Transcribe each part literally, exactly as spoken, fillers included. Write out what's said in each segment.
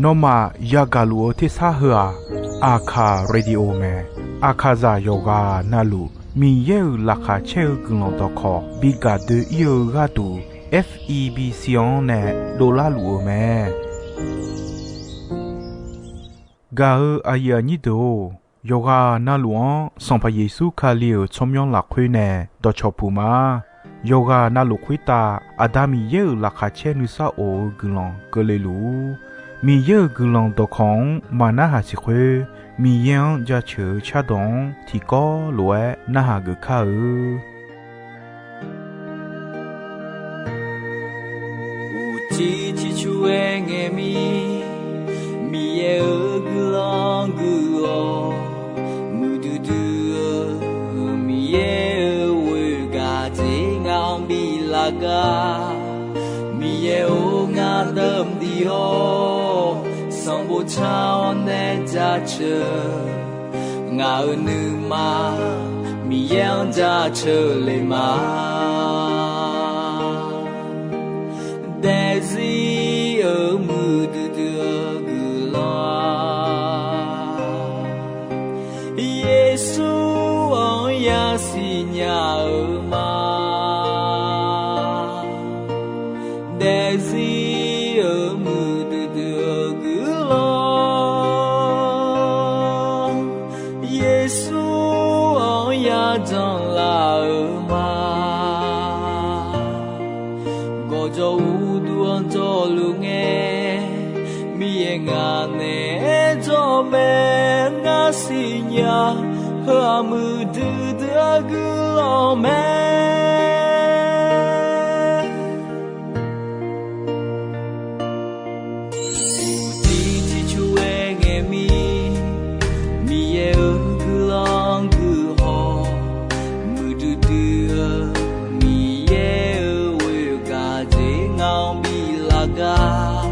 Nawmaf yagaq luf-eu tersar heu-aq, Aqkaq radio mae. Aqkaqzaq yawqghaq navluf Miqyaer-euq laqkhaq caer-eu guiqlanq dawqkawq bi gaq doe-ir-eu gharduq, F E B C-anr nae dovlar luf-eu mae. Gaq-eu aqyuif aqnyir deuq-or, yawqghaq navluf-anr Sanqpaq Yeqsur Kali-euq tsawrmyanr lafkhoer nae dawqcawq puq ma. Yawqghaq navluf khoertav Aqda Miqyaer-euq laqkhaq caer nuisar of-eu guiqlanq keuvle luf-ur. Miqyaer-euq guiqlanq dawqkawq-anr maqnarhaq siq khoer, Miqyaer-anr jaceuq-eu cardawq-anr tiqkawv lof-aer narhaq geuf kar-eu. Uqcif ciqcur-aer ngaeq mir, Miqyaer-euq guiqlanq gui-awr, muiqdui dui-eu Miqyaer-euq ghoer gaq dzer ngaq-anr bi laf gar. Miqyaer-or, ngar deuq-anr diq-awr, sanqbof car-awr nae jaceuq. Ngaq-euq nuima Miqyaer-anr jaceuq le ma. Daefzir-euq muiqdui dui-eu guiqlanq-a, Yeqsur-anr yasiq nya-eu ma. Daefzir-euq muiqdui dui-eu guiqlanq, Yeqsur-anr yajanq laf-euq ma. Gawqjawq uqduq-anr jawrluf ngae, Miqyaer ngaq naeq-aer jawr mae. Ngar siqnya, heu-aq muiqdui dui-eu guiqlanq mae. Uqcif ciqcur-aer ngaeq mir, Miqyaer-euq guiqlanq guihaw, muiqdui dui-eu Miqyaer-euq ghoer gaq dzer ngaq-anr bi laf gar.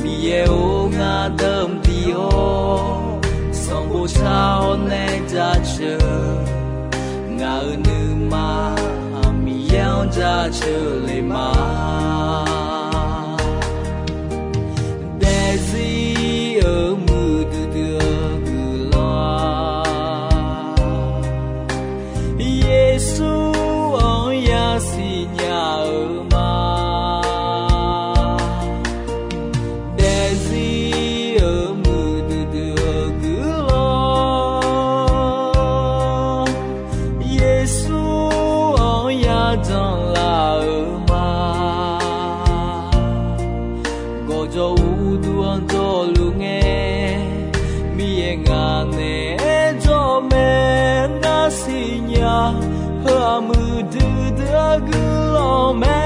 Miqyaer-or, ngar deuq-anr diq-awr, sanqbof car-awr nae jaceuq. Ngaq-euq nuima Miqyaer-anr jaceuq le ma. Daefzir-euq muiqdui dui-eu guiqlanq-a, Yeqsur-anr yasiq nya-eu ma. Daefzir-euq muiqdui dui-eu guiqlanq, Yeqsur-anr yajanq laf-eu ma. Gawqjawq uqduq-anr jawrluf ngae, Miqyaer ngaq naeq-aer jawr mae. Ngar siqnya, heu-aq muiqdui dui-eu guiqlanq mae.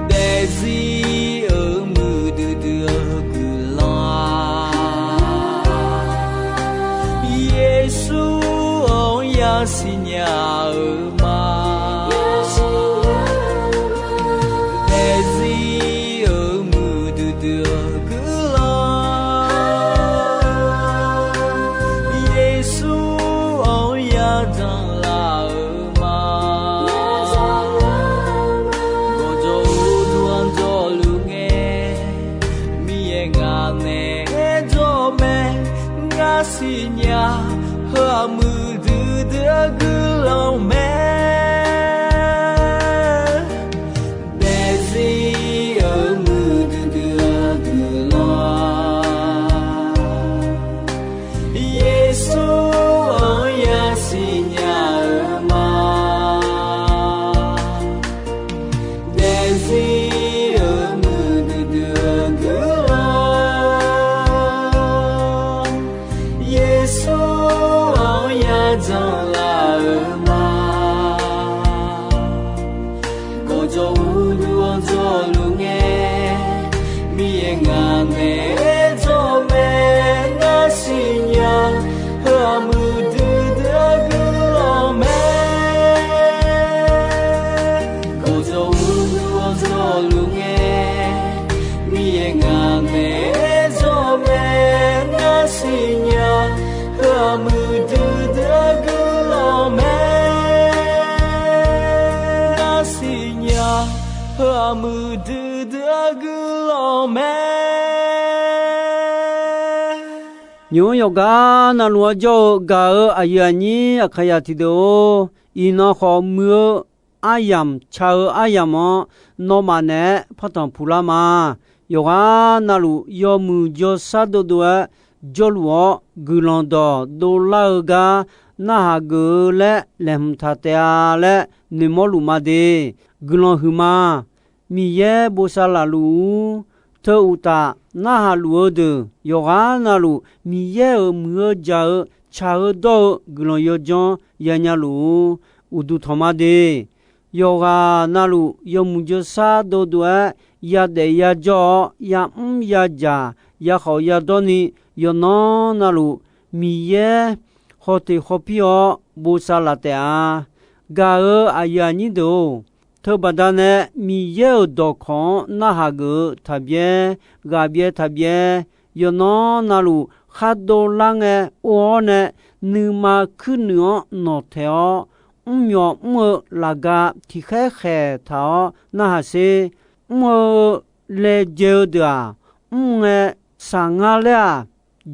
Daefzir-euq muiqdui dui-eu guiqlanq-a, Yeqsur-anr yasiq nya-eu ma. Daefzir-euq muiqdui dui-eu guiqlanq, Yeqsur-anr yajanq laf-eu ma. Gawqjawq uqduq-anr jawrluf ngae, Miqyaer ngaq naeq-aer jawr mae. Ngar siqnya, heu-aq muiqdui dui-eu guiqlanq mae. Daefzir-euq muiqdui dui-eu guiqlanq, Yeqsur-anr yasiq nya-eu ma. Daefzir-euq muiqdui dui-eu guiqlanq, Yeqsur-anr yajanq laf-eu ma. muiqdui dui-eu guiqlanq mae. Nymq-mr yawqgar navluf-anr jawr-eu gaq-eu aqyuif aqnyir aqkaqyaq tiqdeuq-or, iqnan khawf muiq-eu aryamq, ca-eu aryamq-anr nawmaf naeq-aer partanq puq lar ma. Yawqghaq navluf yawmuiq jawrshar dovdov-aer jawrluf-awr, guiqlanq dawqdov lar-eu gar narhaq geuf-eu laer laeqhmq taq taef-a laer noeqmawr luf ma de. Guiqlanq huiqma. Miqyaer bosav laf luf-ur. Teu uqtaf, narhaq luf-eu deuq yawqghaq navluf Miqyaer-euq muiq-eu jaq-eu, tsaq-eu dawr-eu guiqlanq yawdzanr yanya luf-ur. Uqduq tanq ma de. Yawqghaq navluf yawmuiq jawrshar dovdov-aer yadaef yajawr-awr, yamr yajaq, yakhawf yadawr ni, yawqnan navluf Miqyaer hawteq hawpir-awr bosav laf taef-a. Gaq-eu aqyuif aqnyir deuq-or, teubaqda nae Miqyaer-euq dawqkawq-anr narhaq geuf-eu taqbyaer, ghaqbyaer taqbyaer, yawqnan navluf khar dovlar ngae or-awr nae, nuima kuirnuiq-anr nawqtaeq-awr, mrmyawf mr-eu laqga tiqkhaer khaeq taq-awr narhaq sher. Mr-eu laejae-eu deuq-aq, mr ngae saqngar laer-aq,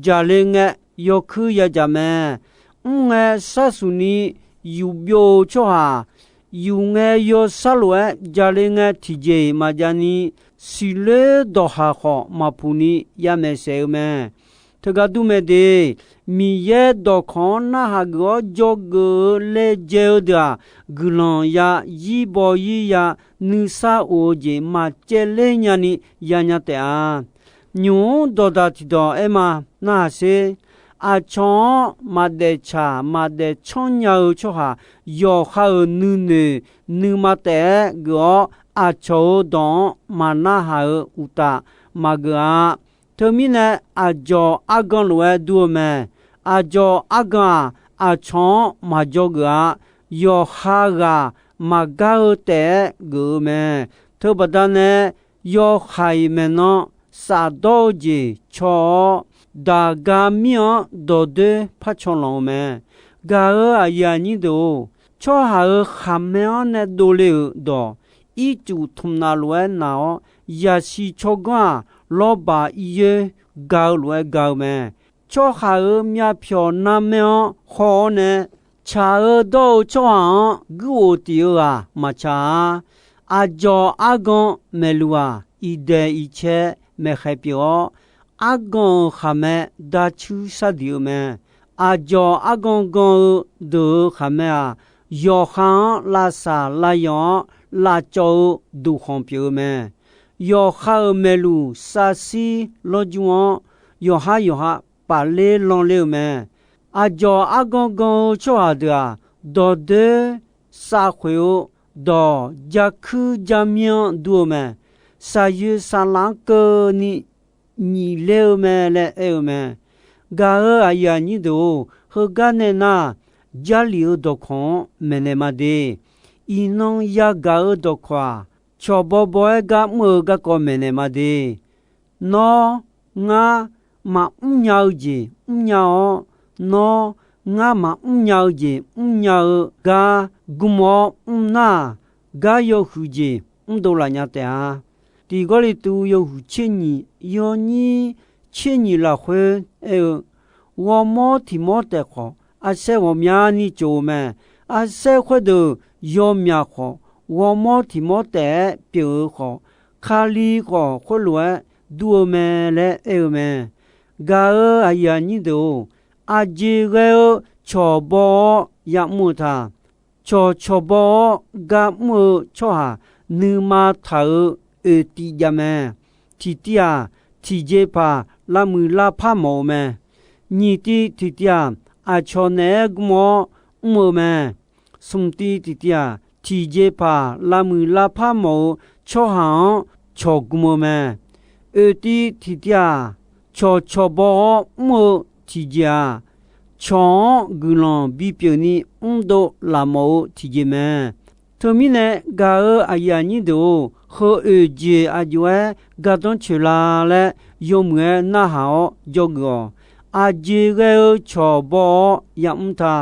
jaqle ngae yawkuir yajaq mae. Mr ngae sharsuq ni yufbyov-eu tsawrhaq, yuf ngae yawshar lof-aer jaqle ngae tiqjeq-iq maqjav ni, siqloer dawqhaq khawf maqpuq ni yamaeq saef-eu mae. Teugar dur mae de. Miqyaer dawqkawq-anr narhaq geuf-awr dzawgeuf-eu laejae-eu deuq-aq, guiqlanq ya, yirbaw yir ya, nuisar of-eu jeq maqcaevler nyani yanya taef-a. Nymq-mr dawqdaq tiqdawq aer ma. Narhaq sher. Aqcawq-anr maqdaef tsaq maqdaef canr nya-eu tsawrhaq, yawqha-euq nuinoeq nuima taef-aer geuf-awr, aqcawq-euq dawq-anr maqnarhaq-eu uqtaf maqgeuf-a. Teumirnae, aqdzawq argan lof-aer dur-eu mae. Aqdzawq argan-aq, aqcawq-anr maqdzawgeuf-a. Yawqha ghaq maqgar-eu taef-aer geuf-eu mae. Teubaqda nae, yawhaiq maeqnan safdawr-eu jeq caw-awr, daqga mir-anr dawqdoer par caw lanq-eu mae. Gaq-eu aqyuif aqnyir deuq-or, tsawrhaq-euq khaqmae-anr nae dovle-euq dawq, ircuf tmqnaf lof-aer naq-awr, yaqsiq tsawrganr-aq, lawrbaq iryoer ga-eu lof-aer ga-eu mae. Tsawrhaq-euq myavpyawq narmaer-anr haw-awr nae, tsaq-eu dawr-eu tsawrhaq-anr guir of tif-eu ghaq maqtsaq-a. Aqdzawq argan maeqluq-aq, iqdaeq iqcae maeqkhaeq pyeuf-awr, argan-euq khaqmae dacuir shardiq-eu mae. Aqdzawq argan gan-eu deuq-euq khaqmae-aq, yawqha-anr lavsaq lavyawq-anr lavcawv-eu duqkhanq pyeuf-eu mae. Yawqha-euq maeqluq savshir lawrjur-anr, yawqhar yawqha pafler lanler-eu mae. Aqdzawq argan gan-eu tsawrhaq deuq-aq, dawqdoer savkhoeq-eu dawq, jarkuir jarmir-anr dur-eu mae. Shaqyoeq saqlaq-anr keuvni nyiq ler-eu mae laer aer-eu mae. Gaq-eu aqyuif aqnyir deuq-or, heugar nae nar, Jarlif-eu dawqkawq-anr maeqnaeq ma de. Iqnan yagaq-eu dawqkawq-aq, cawqbaw baw-aer gar mr-eu garkawv maeqnaeq ma de. Nawr, ngar, maqmr nya-eu jeq mrnya-awr, nawr, ngar maqmr nya-eu jeq mrnya-eu gar gm-awr mr nar-aq, gar yawhuiq jeq mrdov laf nya taef-a. Tiq Gawrliqtu yawhuiq tser nyiq yawnyir tser nyiq lafkhoer aer-eu, ghawrmawr tiq mawr taef khawf, arsaer ghawqmyani tsof-eu mae. Arsaer khoerdeuq yawmyaq khawf, ghawrmawr tiq mawr taef-aer pyeuf-eu khawf, Kali khawf khoerlof-aer dur-eu mae laer aer-eu mae. Gaq-eu aqyuif aqnyir deuq-or, aqjeq ghae-eu cawqbaw-awr ya'mr-eu ta. Cawqcawq baw-awr gar mr-eu tsawrhaq, nuima taq-euq oeqtiv jav mae. Tiqtiv-aq, tiqjeqpaq lavmuiq lavpar mawf-eu mae. Nyiqtiv tiqtiv-aq, aqcawq naeq-aer gm-awr mr-eu mae. Smqtiv tiqtiv-aq, tiqjeqpaq lavmuiq lavpar mawf-eu tsawrhaq-anr cawq gm-eu mae. Oeqtiv tiqtiv-aq, cawqcawq baw-awr mr-eu tiqjeq-aq, cawq-anr guiqlanq bipyeuf ni mrdov laf mawf-eu tiqjeq mae. Teumirnae, gaq-eu aqyuif aqnyir deuq-or, heu oeq jeq aqjox-aer gardanr coeq la laer yawmuiq-aer narhaq-awr jawrgeuf-awq. Aqjeq ghae-eu cawq baw-awr ya'mr ta.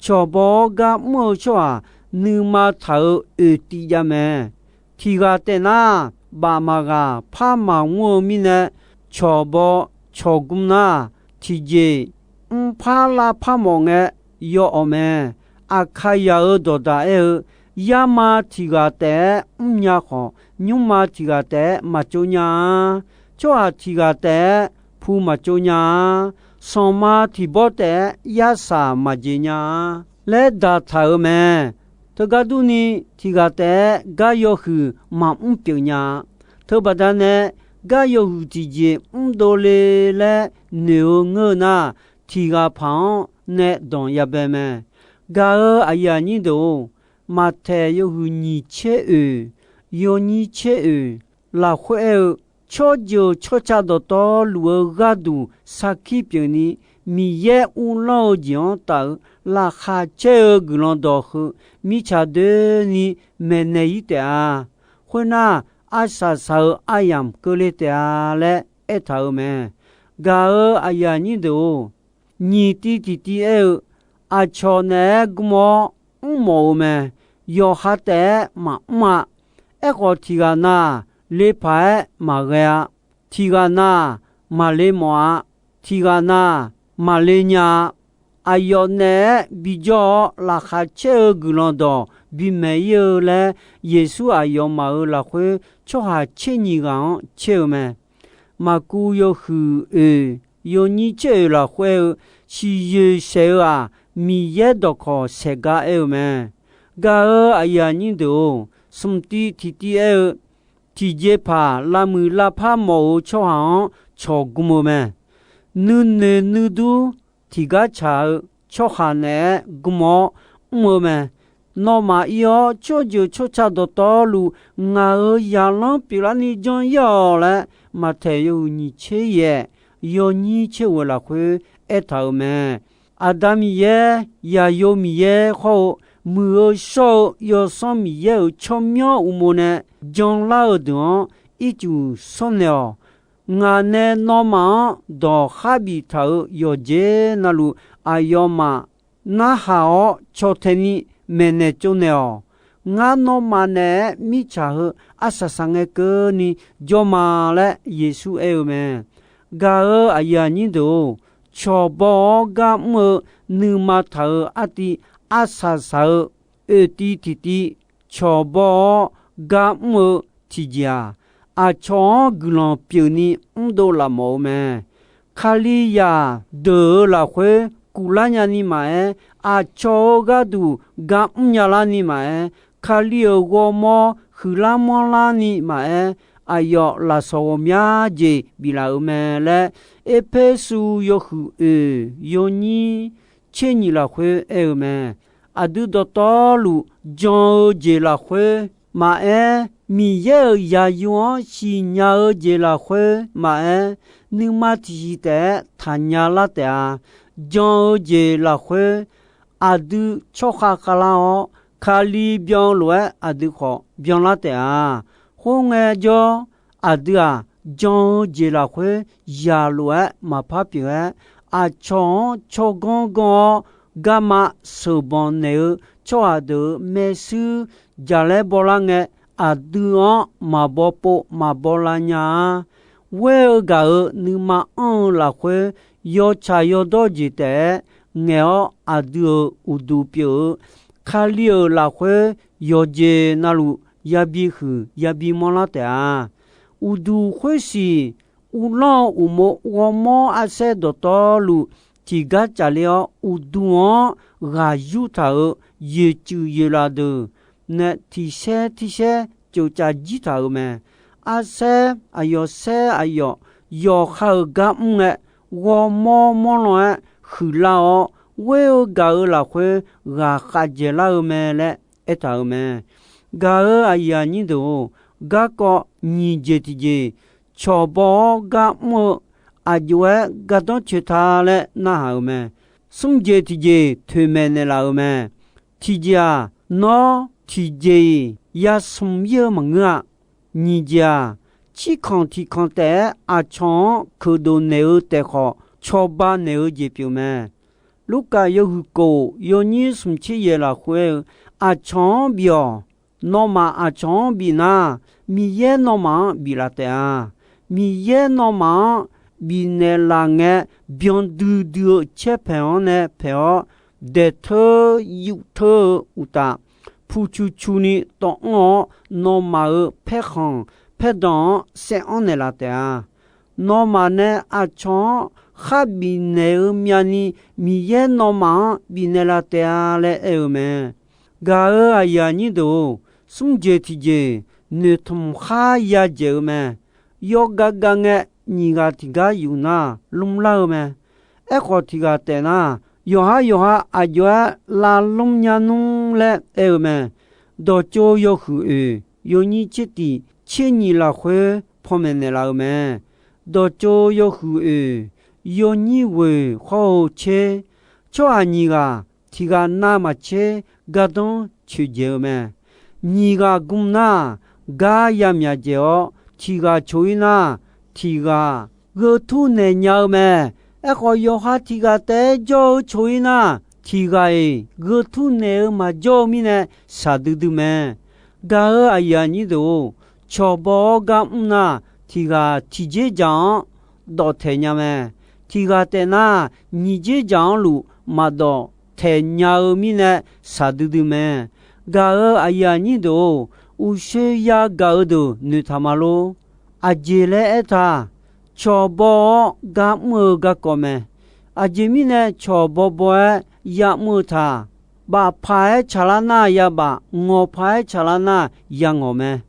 Cawq baw-awr gar mr-eu tsawrhaq, nuima taq-euq oeqtiv jav mae. Tiq ghaq taef nar, baf maqghaq par maqmr-eu mirnae, cawq baw cawq gm nar, tiqjeq mrpar lavpar mawf ngae yawawq mae. Aqkaqyaq-euq dawqdaq aer-eu, yarma tiq ghaq taef-aer mrnya khawf, nymrma tiq ghaq taef-aer maqtsov nya-a. Tsawrhaq tiq ghaq taef-aer pu maqtsov nya-a. Sanqma tiq bawr taef-aer yarsaq maqjeq nya-a laer daqtaq-euq mae. Teugar durni, tiq ghaq taef-aer gar yawhuiq maqmr pyeuf nya-a. Teubaqda nae, gar yawhuiq tiqjeq mrdov le laer noeq-eu ngeur-eu nar, tiq ghaq paq-anr nae danq yabae mae. Gaq-euq aqyuif aqnyir deuq-or, Maqtaeq yawhuiq nyiq tser oeq, yawnyir tser oeq lafkhoer aer-eu, tsawrjeuq tsawrca dawqtawvluf-eu gharduq sarkir pyeufni, Miqyaer uvlanr-eu jeq-anr taf-eu laqkhaq caer-eu guiqlanq dawq heu, mirtsaq doeni maeqnaeq-ir taef-a. Khoernar, arsaq saq-eu aryamq keuvle taef-a laer aertaq-euq mae. Gaq-euq aqyuif aqnyir deuq-or, nyiq tiv tiqtiv aer-eu, aqcawq naeq-aer gm-awr mrmawf-eu mae. Yawqha taef-aer maqmr-a. Aerkhawf, tiq ghaq na-aq, lepaq-aer maqghae-a. Tiq ghaq na-aq, maqle mawf-a. Tiq ghaq na-aq, maqle nya-a. Aqyawf naeq-aer bijawr-awr, laqkhaq caer-eu guiqlanq dawq bimaeq-ir-eu laer, Yeqsur aqyawfmaf-euq lafkhoer tsawrhaq tser nyiq ghaq-anr caer-eu mae. Maqkuv yawhuiq oeq, yawnyir tser oeq lafkhoer aer-eu, siqyoeq saeq-eu-aq, Miqyaer dawqkawq saeq gar aer-eu mae. Gaq-euq aqyuif aqnyir deuq-or, smq tiv tiqtiv aer-eu, tiqjeqpaq lavmuiq lavpar mawf-eu tsawrhaq-anr cawq gm-eu mae. Nuinoeq nuidur tiqgar tsaq-eu tsawrhaq naeq-aer gm-awr mr-eu mae. Nawmaf ir-awr, tsawrjeuq tsawrca dawqtawvluf ngaq-euq zaqlanr pyeuflarni jan-ir-awq laer, Maqtaeq yawhuiq nyiq tser yaef, yawnyir tser ghoeq lafkhoer aertaq-euq mae. Aqda Miqyaer, Zaqyo Miqyaer khawr-eu, Muiq-eu shawr-eu Yawsanr Miqyaer-euq tsawrmyanr uqmov nae janlar-eu deuq-anr ircuf shawrnaeq-awq. Ngaq nae nawmaf-anr dawq kharbif taq-euq yawqjeq navluf, aqyawfmaf narhaq-awr caw tae ni maeqnaeq tsovnaeq-awq. Ngar nawmaf naeq-aer mirtsaq heu arsaq saq ngae keuvni jawr ma laer Yeqsur aer-eu mae. Gaq-euq aqyuif aqnyir deuq-or, cawqbaw-awr gar mr-eu nuima taq-euq artiv arsaq saq-eu oeq tiv tiqtiv cawqbaw-awr gar mr-eu tiqjeq-aq, aqcawq-anr guiqlanq pyeufni mrdov laf mawf-eu mae. Kalizaq deuq-euq lafkhoer kuvlar nyani maqaer, aqcawq-euq gharduq gar mrnya larni maqaer, Kali-euq ghawrmawr huiqlar manrlarni maqaer, aqyawf lafsawq ghawqmya jeq biflaf-euq mae laer, Erpersu yawhuiq oeq yawnyir tser nyiq lafkhoer aer-eu mae. Aqdui dawqtawvluf jan-eu jeq lafkhoer maqaer, Miqyaer-euq zaqyo-anr siqnya-eu jeq lafkhoer maqaer, nuima tiqsiq taef-aer taqnya lar taef-a. Jan-eu jeq lafkhoer aqdui tsawrkhav khavlar-awr, Kali byan-eu lof-aer aqdui khawf byanlar taef-a. Khoerngae jawr, aqdui-aq, jan-eu jeq lafkhoer zaq lof-aer maqpar pyeuf-aer, aqcawq-anr tsawrganr ganr-awr, garma sheuqbanq naeq-eu tsawrhaq deuq-euq maershuir jaqlaer bawlar ngae, aqdui-anr maqbaw pov maqbaw lav nya-a. Ghoer-eu gaq-euq nuima anr-eu lafkhoer, yawtsaq yawdawr jeq taef-aer ngaeq-awr, aqdui-euq uqduq pyeuf-eu Kali-euq lafkhoer yawqjeq navluf yabi huiq yabi manrlar taef-a. Uqduq khoersiq uvlanr-eu uqmov ghawrmawr arsaer dawqtawvluf tiqgar tsafler-awr, uqduq-anr ghaq yurtaq-euq yoeqtsuif yoeqlaf deuq nae tiqsaer tiqsaer tsof tsaf jir taq-euq mae. Arsaer aqyawf saer aqyawf yawqha-euq gar mr ngae, ghawrmawr mawr lan-aer huiqlar-awr, ghoer-eu gaq-euq lafkhoer ghaqkhav dzaeqlar-eu mae laer aertaq-euq mae. Gaq-euq aqyuif aqnyir deuq-or, garkawv nyiq jeq tiqjeq cawqbaw-awr gar mr-eu aqjox-aer gardanr coeq ta laer narhaq-euq mae. Smr jeq tiqjeq toeqmaeq naeqlaf-euq mae. Tiqjeq-aq, nawr tiqjeq-iq yasmq ir-eu maqngeur-a. Nyiq jeq-aq, cirkanq tiqkanq taef-aer aqcawq-anr keuqdof naeq-eu taef khawf, cawba naeq-eu jeq pyeuf mae. Lurkaf yawhuiq kof yawnyir smq tser yaeq lafkhoer-eu, aqcawq-anr bif-awq. Nawmaf aqcawq-anr bifnar, Miqyaer nawmaf-anr biflaf taef-a. Miqyaer nawmaf-anr bifnaeq laf ngae, byan duidui-eu caerpaeq-anr nae paeq-awr, daeqteur yuvteur-eu uqtaf, puqcuqcuq ni tawv anr-awr, nawmaf-euq paerkhanq paerdanq-anr saev anr naeqlaf taef-a. Nawmaf nae aqcawq-anr khar bifnaeq-eu myavni, Miqyaer nawmaf-anr bifnaeq laf taef-a laer aer-eu mae. Gaq-euq aqyuif aqnyir deuq-or, smr jeq tiqjeq noeqtmq khar ya dzaeq-eu mae. Yawgav gav ngae, nyiq ghaq tiqgar yuf nar, lmrlar-eu mae. Aerkhawf, tiq ghaq taef nar, yawqhar yawqha aqjox-aer lavlmr nya nmr laer aer-eu mae. Dawqtsov yawhuiq oeq yawnyir tser tiq tser nyiq lafkhoer panmaeq naeqlaf-eu mae. Dawqtsov yawhuiq oeq yawnyir ghoeq hawr-eu tser, tsawrhaq nyiq ghaq tiq ghaq navmaqtser gardanr coeqdzaeq-eu mae. Nyiq ghaq gm nar, gar yamyaq dzaeq-awr, tiq ghaq coq-ir nar, tiq ghaq gheu tur naeq nya-eu mae. Aerkhawf, yawqha tiq ghaq taef-aer jawr-eu coq-ir nar, tiq ghaq-iq gheu tur naeq-eu maqjawr-eu mirnae, shaqdui dui mae. Gaq-euq aqyuif aqnyir deuq-or, cawq baw-awr gar mr nar, tiq ghaq tiq dzerdzaq-anr dawf taeq nya mae. Tiq ghaq taef nar, nyiq dzerdzaq-anr luf maqdawf taeq nya-eu mirnae, shaqdui dui mae. Gaq-euq aqyuif aqnyir deuq-or, uqshoe yagaq-eu deuq noeqtaq ma lor. Aqjeq laer aertaq, cawq baw-awr gar mr-eu garkawv mae. Aqjeq mirnae cawq baw baw-aer yamr-eu taq, baf paq-aer tsaqlar nar yabaf, ngawq paq-aer tsaqlar nar yangawq mae.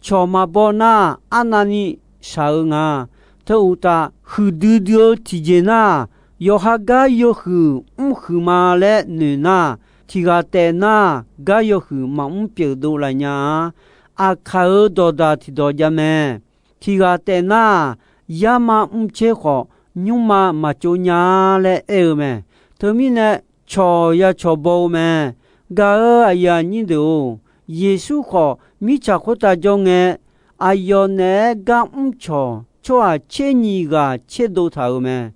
Cawq maqbaw nar, arnavni shaq-eu nga. Teu uqtaf, huiqdui dui-eu tiqjeq nar, yawqha gar yawhuiq mr huiq ma laer noeq nar, tiq ghaq taef nar, gar yawhuiq maqmr pyeuf dov laf nya-a. Aqkaq-euq dawqdaq tiqdawq jav mae. Tiq ghaq taef nar, yarma mr tser khawf, nymrma maqtsov nya-a laer aer-eu mae. Teumirnae, cawq ya cawq baw-eu mae. Gaq-euq aqyuif aqnyir deuq-or, Yeqsur khawf mirtsaq khoertav jawr ngae, aqyawf naeq-aer gar mr cawq tsawrhaq tser nyiq ghaq tserdov taq-euq mae.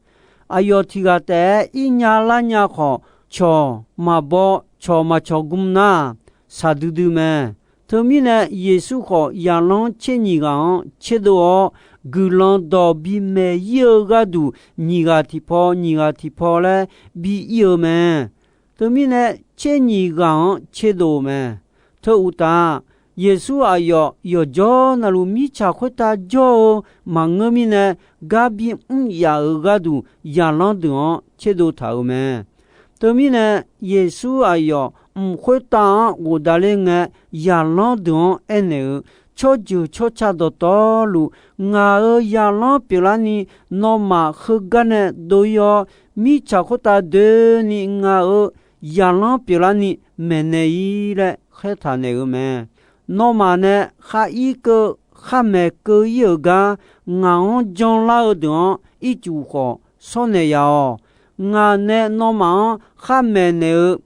Aqyawf tiq ghaq taef-aer ir nya lar nya khawf, cawq maqbaw, cawq maqcawq gm nar, shaqdui dui mae. Teumirnae, Yeqsur khawf zaqlanr tser nyiq ghaq-anr tserdov-awr, guiqlanq dawq bimaeq ir-eu gharduq, nyiq ghaq tiqpaw, nyiq ghaq tiqpaw laer bi ir-eu mae. Teumirnae, tser nyiq ghaq-anr tserdov-eu mae. Teu uqtaf, Yeqsur aqyawf yawqjawr navluf mirtsaq khoertav jawr-eu maqngeur mirnae, gar bimr yaf-euq gharduq zaqlanr deuq-anr tserdov taq-euq mae. Teumirnae, Yeqsur aqyawf mq khoertav-anr ghofdav ler ngae, zaqlanr deuq-anr aernaeq-eu, Tsawrjeuq tsawrca dawqtawvluf, ngaq-euq zaqlanr pyeuflarni, nawmaf heugar nae dov-ir-awr, mirtsaq khoertav doeni ngaq-euq zaqlanr pyeuflarni maeqnaeq-ir laer khaertaq naeq-eu mae. Nawmaf nae khar ir keuv khar maeq keuv-ir-euq gar, ngaq-anr janlar-eu deuq-anr ircuf khawf shawr naeq yaf-awq. Ngaq nae nawmaf-anr khar maeqnaeq-eu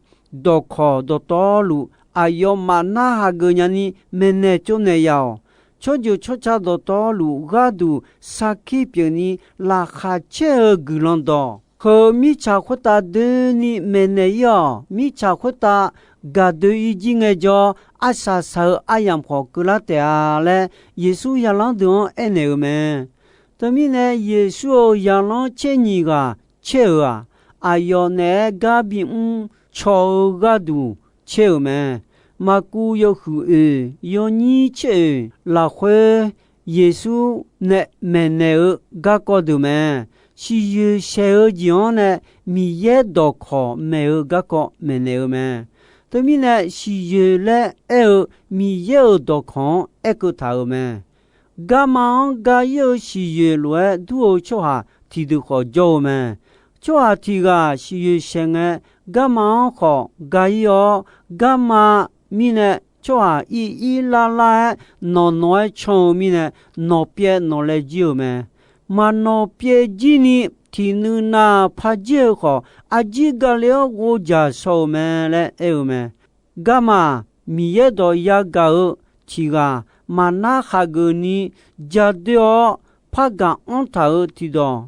dawqkawq dawqtawvluf, aqyawfmaf narhaq geuf nyani maeqnaeq tsovnaeq yaf-awq. Tsawrjeuq tsawrca dawqtawvluf gharduq sarkir pyeufni laqkhaq caer-eu guiqlanq dawq, heu mirtsaq khoertav doeni maeqnaeq-ir-awq. Mirtsaq khoertav gaqdoe-ir jir ngaejawr, arsaq saq-eu aryamq khawf keuvlar taef-a laer, Yeqsur zaqlanr deuq-anr aernaeq-eu mae. Teumirnae, Yeqsur-euq zaqlanr tser nyiq ghaq caer-euq-aq, aqyawf naeq-aer gar bimr caw-eu gharduq caer-euq mae. Maqkuv yawhuiq oeq yawnyir tser oeq lafkhoer, Yeqsur nae maeqnaeq-eu garkawv deuq mae. Siqyoeq saeq-eu jeq-anr nae Miqyaer dawqkawq maeq-eu garkawv maeqnaeq-eu mae. Teumirnae, siqyoeq laer aer-eu Miqyaer-euq dawqkawq-anr aerkeuv taq-euq mae. Garma-anr ga-ir-eu siqyoeq lof-aer dur-eu tsawrhaq tiqdeuq khawf jawr-eu mae. Tsawrhaq tiq ghaq siqyoeq saeq ngae, garma-anr khawf ga-ir-awr, garma mirnae tsawrhaq ir ir lar lar-aer nawq nawq-aer can-eu mirnae, nawq pyaev nawq laev jir-euq mae. Maq nawq pyaev jir ni tiqnuiv nav par jir-eu khawf, arjir gale-awr ghovjaq shaw-euq mae laer aer-eu mae. Garma-aq, Miqyaer dawq yagaq-eu tiq ghaq maqnar khaqgeuf ni ja doer-awr, par gaq anr taq-euq tiqdawq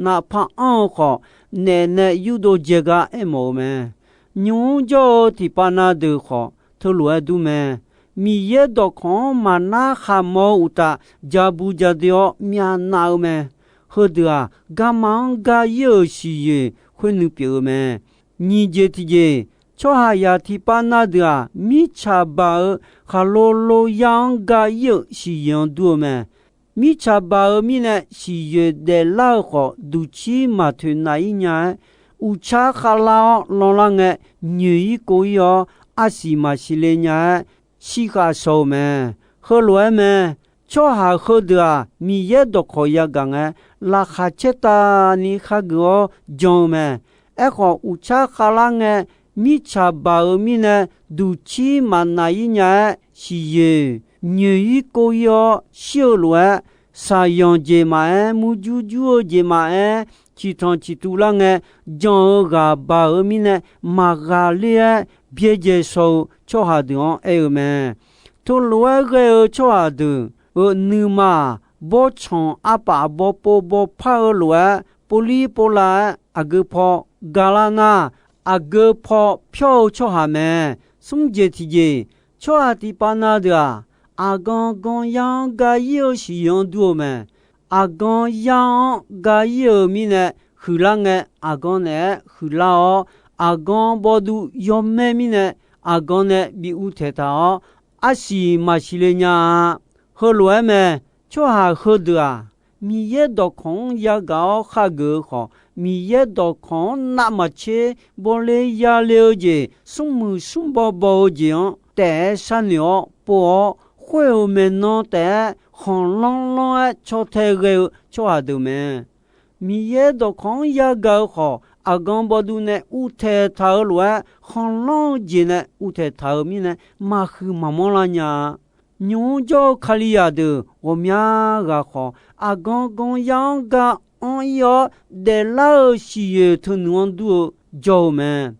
navpar anr-eu khawf, naef nae yurdov dzae gar aermawf-eu mae. Nymq mr jawr-eu tiqpav na deuq khawf, teulof-aer dur mae. Miqyaer dawqkawq-anr maqnar khaqmaw-eu uqtaf, ja bu ja doe-awr myavnav-eu mae. Heudeuq-aq, garma-anr ga-ir-euq siqyoeq khoer nuipyeuf-eu mae. Nyiq jeq tiqjeq, tsawrhaqzaq tiqpav na deuq-aq, mirtsaq baq-euq khaqlo lo yar-anr ga-ir-euq siqyoeq-anr dur-eu mae. Mirtsaq baq-eu mirnae siqyoeq daeflar-eu khawf, duqcir maqtoeq naf-ir nya-aer, uqtsar khavlar-awr lanlar ngae, nyoeq-ir kov-ir-awr, arsiq maqsiq le nya-aer, shirkhav shaw-eu mae. Heulof-aer mae. Tsawrhaq heudeuq-aq, Miqyaer dawqkawq yagaq ngae, laqkhaq caer tavni khageuf-awr jan-eu mae. Aerkhawf, uqtsar khavlar ngae, mirtsaq baq-euq mirnae duqcir maqnaf-ir nya-aer, siqyoeq nyoeq-ir kov-ir-awr shir-eu lof-aer, shaqyanq jeq maqaer, murjur jur-eu jeq maqaer, ciqtanq ciqtuv lar ngae, jan-eu ghaq baq-euq mirnae maqghaqler-aer byaerdzae shaw-eu tsawrhaq deuq-anr aer-eu mae. Teulof-aer ghae-eu tsawrhaq deuq-euq nuima-aq, bawrtsanq arpaf bawpov bawpar-eu lof-aer, povlir povlav-aer aqgeu paw galar nar, aqgeu paw pyawr-eu tsawrhaq mae. Smr jeq tiqjeq, tsawrhaq tiqpav na deuq-aq, aqgan gan yar-anr ga-ir-eu siqyoeq-anr dur-eu mae. Aqgan yar-anr ga-ir-euq mirnae huiqlar ngae, aqgan naeq-aer huiqlar-awr, aqgan bawduv yawmaer mirnae aqgan nae bi uvtaeq taq-awr, arsiq maqsiq le nya-a. Heulof-aer mae. Tsawrhaq heudeuq-aq, Miqyaer dawqkawq-anr yagaq-awr khageuf-eu khawf, Miqyaer dawqkawq-anr navmaqtser bawle yale-eu jeq, smrmuiq smrbaw baw-eu jeq-anr taef-aer sharnoeq-awr pov-awr, khoer-euq maeqnan taef-aer khanqlanr lanr-aer caw tae ghae-eu tsawrhaq deuq mae. Miqyaer dawqkawq-anr yagaq-eu khawf, aqgan bawduv nae uvtaeq taq-eu lof-aer, khanqlanr-eu jeq nae uvtaeq taq-euq mirnae, maqhuiq maqmanr lar nya-a. Nymq-mr jawr-eu Kalizaq deuq ghawqmya ghaq khawf, aqgan gan yar-anr ga anr-ir-awr, daeflar-eu siqyoeq teunuiq-anr dur-eu jawr-eu mae.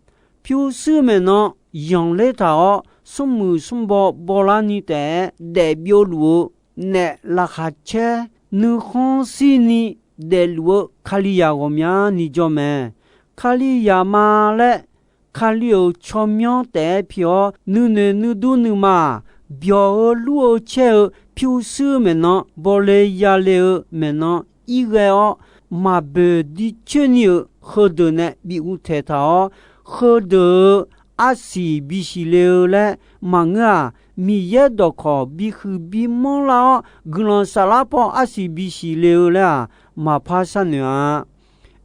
Pyurshuir maeqnan yanqler taq-awr, smrmuiq smrbaw bawlarni taef-aer daefbyov luf-eu naef laqkhaq caer, nuikhanr shirni daefluf-eu Kalizaq ghawqmyani jawr mae. Kalizaq ma laer Kali-euq tsawrmyanr taef-aer pi-awr, nuinoeq nuidur nuima-aq, byawq-eu lur-eu caer-eu pyurshuir maeqnan, bawle yale-eu maeqnan irghae-awr, maqboeq dircoer ni-euq heudeuq nae bi uvtaeq taq-awr, heudeuq-euq arsiq bisiq le-eu laer maqngeur-aq, Miqyaer dawqkawq bihuiq bimanr lar-awr, guiqlanq saflar paw arsiq bisiq le-eu laer-aq, maqpar sharnoeq-a.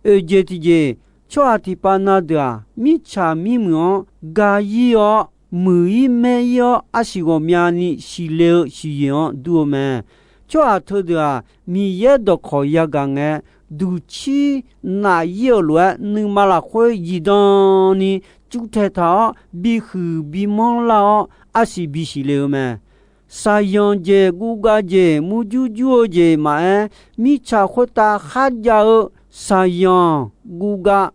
Oeq jeq tiqjeq, tsawrhaq tiqpav na deuq-aq, mirtsaq mirmuiq-anr ga-ir-awr, muiq-ir maer-ir-awr, arsiq ghawqmyani siqle-eu siqyoeq-anr dur-eu mae. Tsawrhaq teudeuq-aq, Miqyaer dawqkawq yagaq ngae, duqcir naf-ir-euq lof-aer, nuima lafkhoer zifdan ni cuvtaeq taq-awr, bihuiq bimanr lar-awr, arsiq bisiq le-eu mae. Shaqyanq jeq, guvgav jeq, murjur jur-eu jeq maqaer, mirtsaq khoertav kharjav-eu shaqyanq guvgav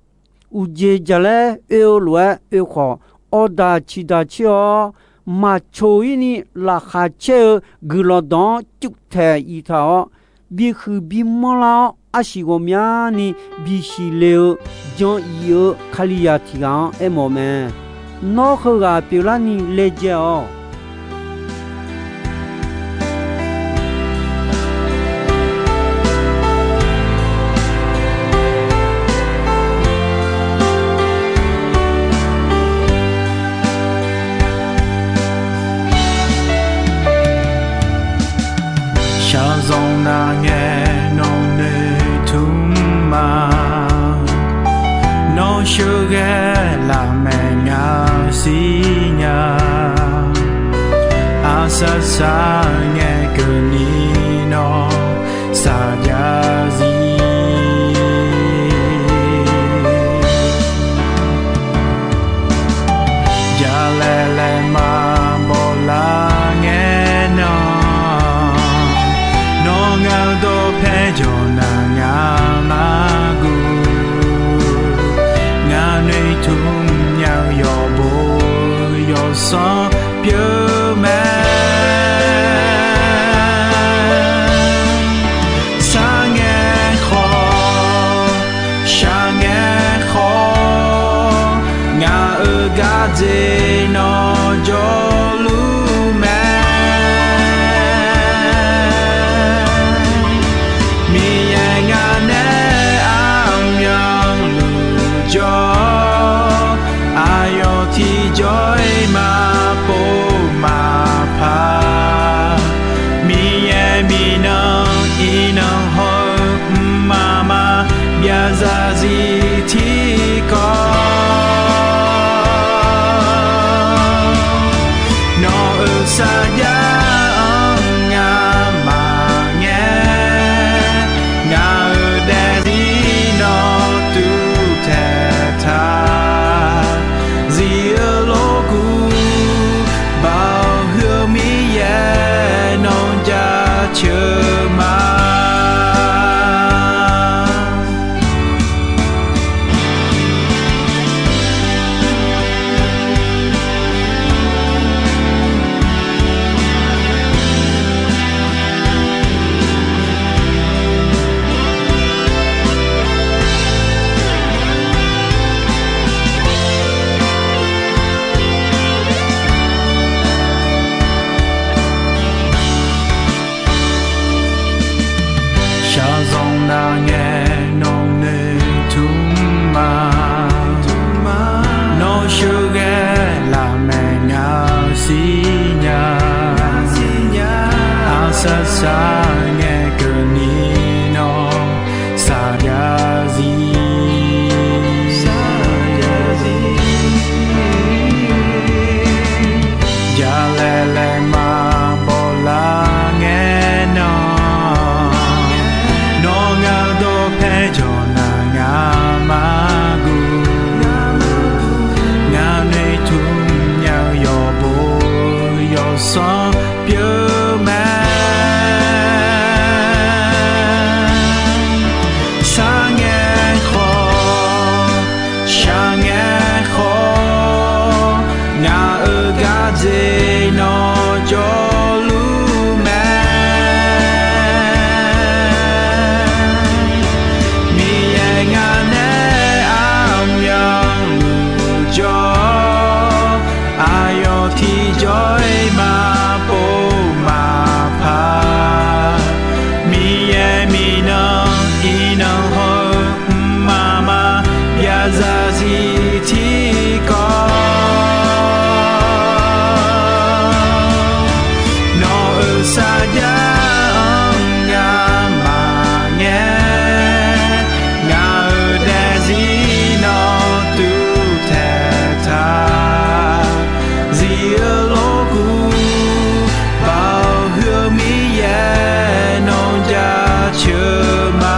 uqjeq jaqlaer oe-eu lof-aer oe khawf, awqdaq ciqdaq coer-awr, maqcoq-ir ni laqkhaq caer-eu guiqlanq dawq-anr cuvtaeq iq taq-awr, bihuiq bimanr lar-awr, arsiq ghawqmyani bisiq le-eu jan iq-eu Kalizaq tiq ghaq-anr aermawf mae. Nawr heughaq pyeuflarni laejae-awq. Shaqzanq nar ngae nawq noeqtmq ma. Nawr sheuqghae laf maeq ngaq siqnya. Aqsaq saq ngae keuvni nawr saqjav zir. Jalaeq laeqma bawlar ngae nan, nawr ngaq-eu dawqpae jawq nar ngaq mar guv. Ngaq noeqtmq nya-eu yawqbo yawsanr pyeuf mae. Sharngae khawf, sharngae khawf, ngaq-euq gardzer nawr jawrluf mae. zir nya, arsaq saqngae keuvni nawr saqjav zir, jalaeq laeqma bawlar ngae nawr, nawr ngaq dawqpae jawr nar ngaq maqguv, ngaq noeqtmq nya-eu yawqbo yawsanr pyeuf mae. Saqngae khawf, saqngae khawf, ngaq-euq gardzer nawr jawrluf mae. Miqyaer ngaq nae armyanluf jawr-awr, aqyawf tiqjawr-iq maqpov maqpaq, Miqyaer minav iqnan haw-eu mqmaq maqbyav zarzir tiqkawv, nawq-euq sarjax-anr ngamaf ngae, ngaq-euq daefzir nawr tuvtaeq taq. Zif-eu lorkuv baoq huiq-eu Miqyaer nawr jaceuq ma.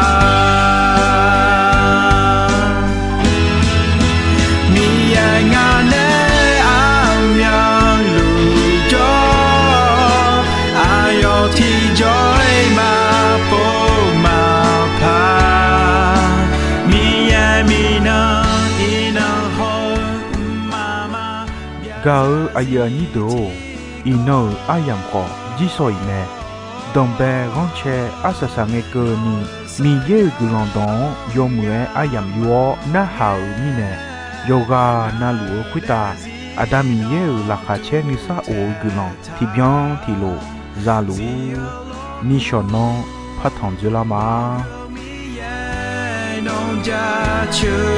Miqyaer ngaq nae armyanluf jawr-awr, aqyawf tiqjawr-iq maqpov maqpaq, Miqyaer minav iqnan haw-eu mqmaq maqbyav. Gaq-eu aqyuif aqnyir deuq-or, iqnan-euq aryamq khawf jirsawq iq mae. Danqbae ghanrcae arsaq saqngae keuvni, Miqyaer-euq guiqlanq dawq-anr yawmuiq-aer aryamq yur-awr narhaq-euq mirnae, yawqghaq navluf-eu khoertav Aqda Miqyaer-euq laqkhaq caer nuisar of-eu guiqlanq tiqbyan tiqlof za luf-ur. Nishawq nanr partanq dzoerlar ma. Miqyaer nawr jaceuq